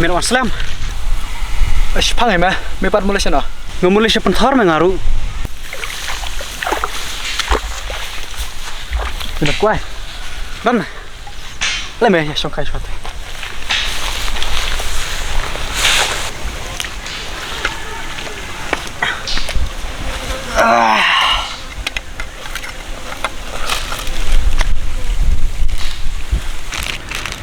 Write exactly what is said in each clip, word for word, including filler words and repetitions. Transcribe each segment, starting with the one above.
Me la wan slem. Ash, pang me, me pat mula shano? Nga mula sha pynthor me nga ruh. Me la kwai. Ban. Le me, ïa shong kai shwa te.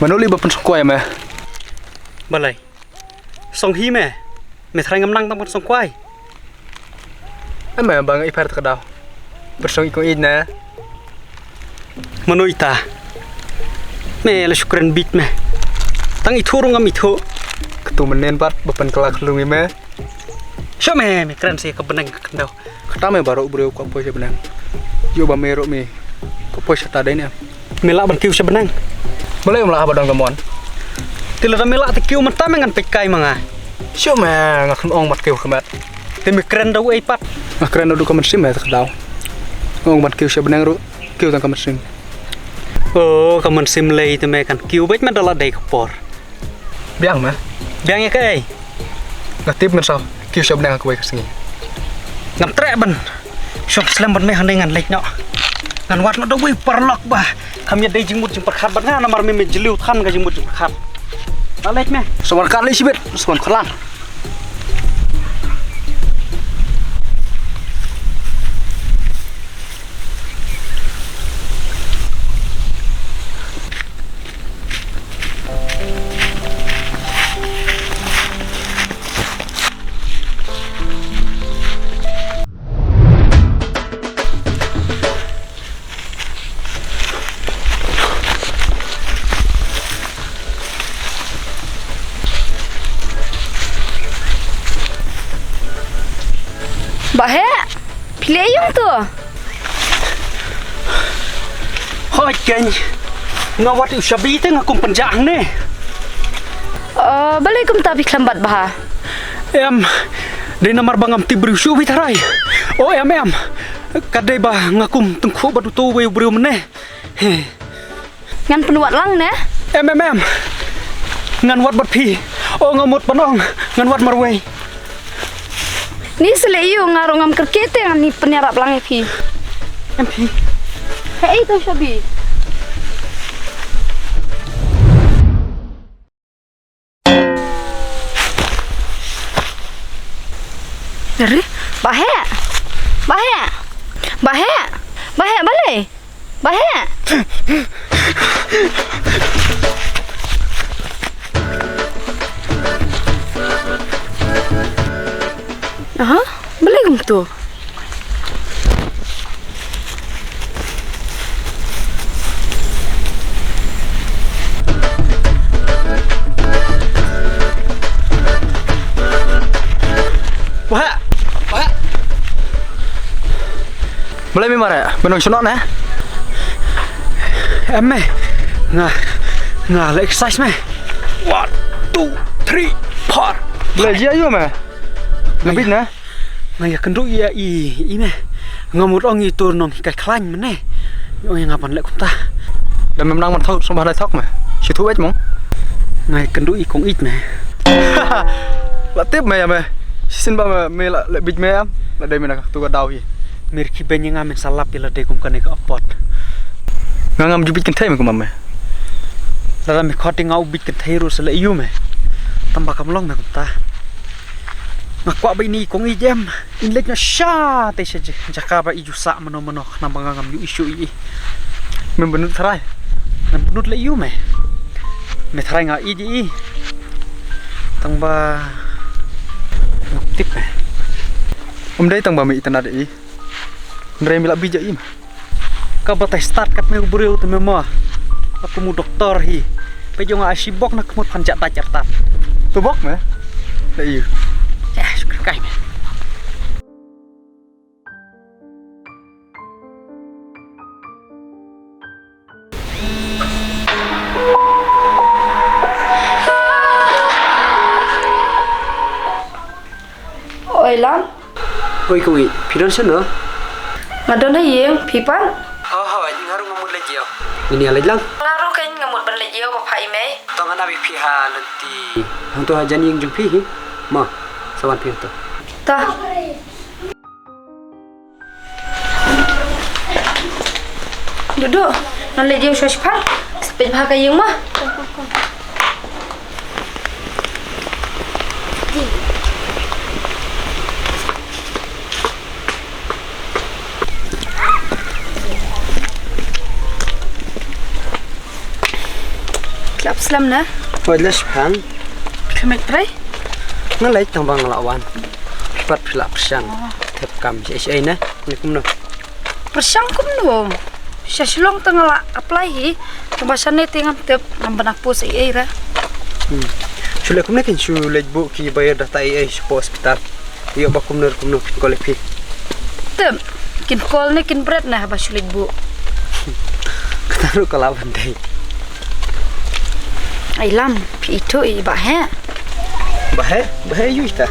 Mano li ba pynsngewkwai me? Balei? Song hi me. Me trai ngam nang tang ban song kwai. Em me ba nga i pher ta ka daw. Ban song i kong i ne. Mano ita. Me la shu kren bit me. Tang i thu rung ngam i thu. Katu menen bat ba pan kala klung i me. Sho me, me kren si ka beneng ka kendau. Kata me baroh briew ka poi sha beneng. Yo ba me ro me. Ka poi sha ta dei ne. Me lah ban kiew sha beneng. Balei me lah ba dang ka mon. Te lada me lah te kiew mynta me ngan peit kai ma nga. Shu me nga khun ong mat kiew khmat. Te me kren da u ei pat. Nga kren da u ka mynsiem me ta ka daw. Ong ban kiew sha beneng ruh. Kiew tang ka mynsiem. Oh, ka mynsiem lei te me kan kiew beit me da la dei ka por. Biang me. Biang ïa kaei? Nga tip ngan sa kiew sha beneng ha kawei ka sngi. Ngam treh ban shong slem bad me hangne, ngan leit noh. Ngan wad noh da uwei u paralok ba kam ïadei jingmut jingpyrkhat bad nga namar me me jylliew than ka jingmut jingpyrkhat. La leit me. Sa wan kat leit shibit, sa wan klan. Bah Heh, phi leh aïu tu? Hooid keiñ, nga wad ïa u shabi te nga kum pynjah hangne. Oh, balei kumta phi khlem bat bha? Em, dei namar ba ngam tip briew shuh, phi tharai. Oh em em, ka dei ba nga kum tyngkhuh bad uto uwei u briew mynne. He. Ngan pynwad lang ne? Em em em. Ngan wad bad phi. Oh, nga mut ban ong, ngan wad marwei. Ni sa leh aïu, nga ruh ngam kyrkieh te ngan ïa pynïarap lang ïa phi. Em phi. Hei, to shabi. Are, Bah Heh. Bah Heh. Bah Heh. Bah Heh, balei? Bah Heh. Aha, balei kumtu? Wah, wah. Balei me mareh? Me nang shnong ne? Em me. Nga, nga leh exercise me. One, two, three, four. Balei jia ïa me? Nga bit ne? Nga ïa kynduh ïa i, i me. Nga mut ong i tur nonghikai khlaiñ mynne. Ong ïa nga ban leh kumta. Da mem nang ban thok sngewbha dei thok me. Shi thu wet mong. Nga ïa kynduh i kong ïeit me. La tip me ïa me. Shisien ba me, me la leh bit me em. La dei me na ka tu ka daw hi. Me rkhie beiñ ïa nga, men sa lap ïa la dei kum kane ka apot. Nga ngam ju bit kynthei me kumba me. Lada me khot ïa nga u bit kynthei ruh sa leh ïa me. Tang ba kam long me kumta. Nga kwah ba ine i kong ïeit em. In leit noh sha te sha jaka ba i ju sah mano mano khnang ba nga ngam ïohi shuh ïa i. Mem bynnud tharai. Ngan bynnud leh ïa me. Me tharai nga ïeit ïa i. Tang ba ngam tip me. Ym dei tang ba me itynnad ïa i. Hynrei me la bit ïa i me. Ka batai stad kat me u briew te me mo. Ka kum u doktor hi. Peit ïa nga, a shibok na ka mut phan jat dait artat. Tu bok me. Da ïu. Eh, shukr kai me. Oi Lam. Oi Kong Ïeit, phi don shano? Nga don ha ïing, phi pat? Hooid, nga ruh nga mut leit ïew. Ngin ïa leit lang. Nga ruh keiñ Nga mut ban leit ïew ba pha i mei. To ngan ap ïa phi ha lynti. Hangto ha jan ïing jong phi hi. Mo, sa wan phi hangto. To. Duh duh, ngan leit ïew shuwa shipang. Sa peit bha ka ïing mo. Tlap slem na. Hooid, leit shipang. Khlem leit trei? Nga leit tang ba nga la wan. Phi pat phi la pyrshang. Oh. Thep kam shaei shaei na. Ni kumno? Pyrshang kumno? Sha Shillong te nga la apply hi. Tang ba shane te ngam tip, ngam bna post ei ei re. Hmm. Shu leh kumne kin shu leit buh ki biodata ei ei shapoh hospital. Ïoh ba kumno kumno kin call ïa phi. Tip, kin call ne kin bret ne haba shu leit buh. Kata ruh ka lah ban dei. Ai lam, phi ithuh ïa i Bah Heh? Bah Heh? Bah Heh ïa uei ita?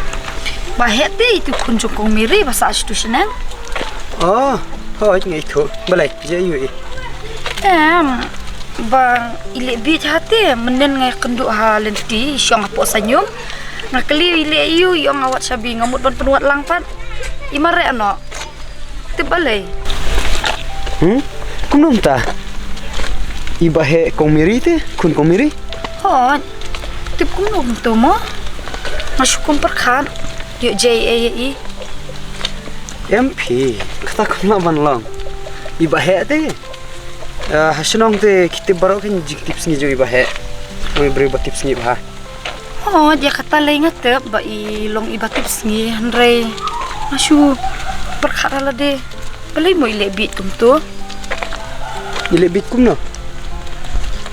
Bah Heh te itu khun jong Kong Miri ba sah sha tu shaneng. Oh, hooid nga ithuh. Balei, jia ïa uei? Em, ba i leh bieit ha te, mynnin nga ïakynduh ha lynti, i shong hapoh saiñium. Nga kylli i leh aïu, i ong nga wad shabi, nga mut ban pynwad lang pat. I mareh noh. Tip balei? Hmm? Kumno mynta? I Bah Heh Kong Miri te, khun Kong Miri? Hooid. Tip kumno kumto mo? Nga shu kum pyrkhat. Ïoh jia ei ei ïa i. Em phi, kata kam lah ban long. I Bah Heh te. Ah, ha shnong te ki tip baroh kein jingtip sngi jong i Bah Heh. Ong i briew ba tip sngi bha. Hooid, ïa kata lei nga tip ba i long i ba tip sngi, hynrei nga shu pyrkhat ha lade. Balei mo i leh bieit kumto? I leh bieit kumno?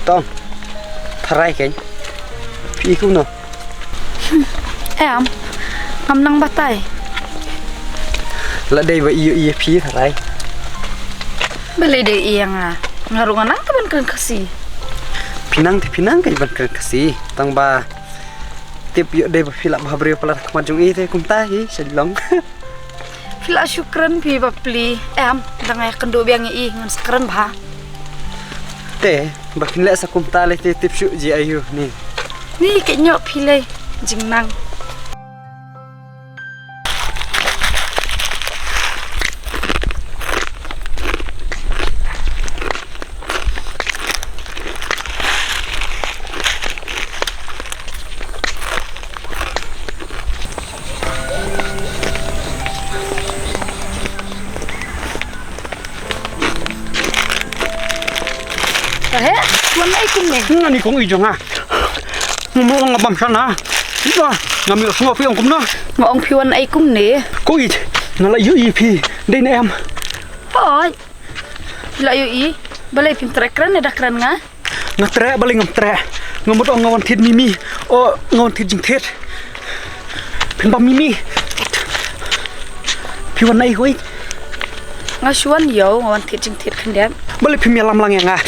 Tong. Tharai kein. Phi i kumno? Hmm, em, ngam nang batai. La dei ba i ïohi ïa phi tharai. Balei dei ïa nga? Nga ruh nga nang te ban kren Khasi. Phi nang te phi nang kein ban kren Khasi. Tang ba tip ïoh dei ba phi lah bha briew palat ha khmat jong i te kumta hi sha Shillong. Phi lah shu kren phi bapli. Em, dang ai kynduh biang ïa i ngan sa kren bha. Te, ba phin leh sa kumta lei te tip shuh jia aïu ni. Ni keiñ ïoh phi lei jingnang. Ka he, wan ai kumne. Nga ni kong i jong nga. Mo nga bam shana. Ida, nga mi sngew phi ong kumno. Nga ong phi wan ai kumne. Kong i, nga la ïohi phi. Dei ne em? Hooid. La ïohi. Balei phim treh kren ne da kren nga? Nga treh balei ngam treh. Nga mut ong nga wan thied mimi. O nga wan thied jingthied. Phin bam mimi. Phi wan ai kong i. Nga shu wan ïew nga wan thied jingthied khyndiat. Balei phim ïalam lang ïa nga.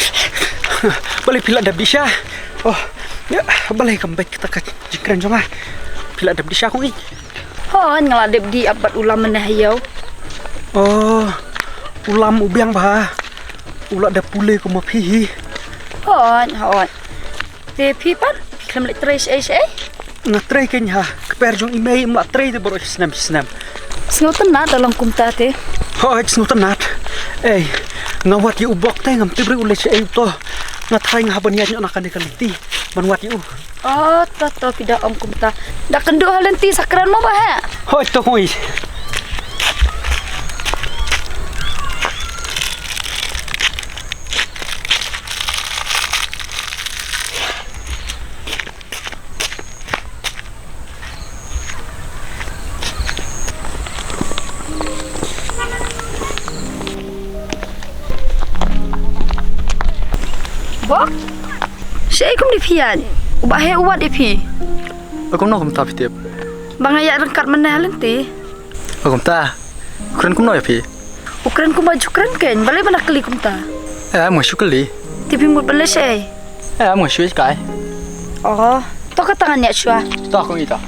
Balei phi la dep dih sha. Oh, ïa, balei kam beit kata ka jingkren jong nga. Phi la dep dih sha kong i. Hooid nga la dep dih ap bad u lam mynne ha ïew. Oh, u lam u biang bha. U la dep pule kum ma phi hi. Hooid, hooid. Te phi pat, phi khlem leit trei shaei shaei? Nga trei kein ha, kper jong i mei im la trei te baroh snem snem. Sngewtynnat da long kumta te. Hooid, sngewtynnat. Ei, nga wad ïa u bok te ngam tip re u leit shaei uto. Nga tharai nga hap ban ïaid noh na kane ka lynti ban wad ïa u. Oh, to to phi da ong kumta. Da kynduh ha lynti sa kren mo Bah Heh. Hooid to kong i. Bok? Shaei kumne phi ïaid? U Bah Heh u wad ïa phi. Kumno kumta phi tip? Ba nga ïaid ryngkat mynne ha lynti. Kumta. U kren kumno ïa phi? U kren kumba ju kren kein, balei ba na kylli kumta? Em, nga shu kylli. Te phi mut ban leit shaei? Em, nga shu ïaid kai. Oh, to kata ngan ïaid shuwa. To kong i to.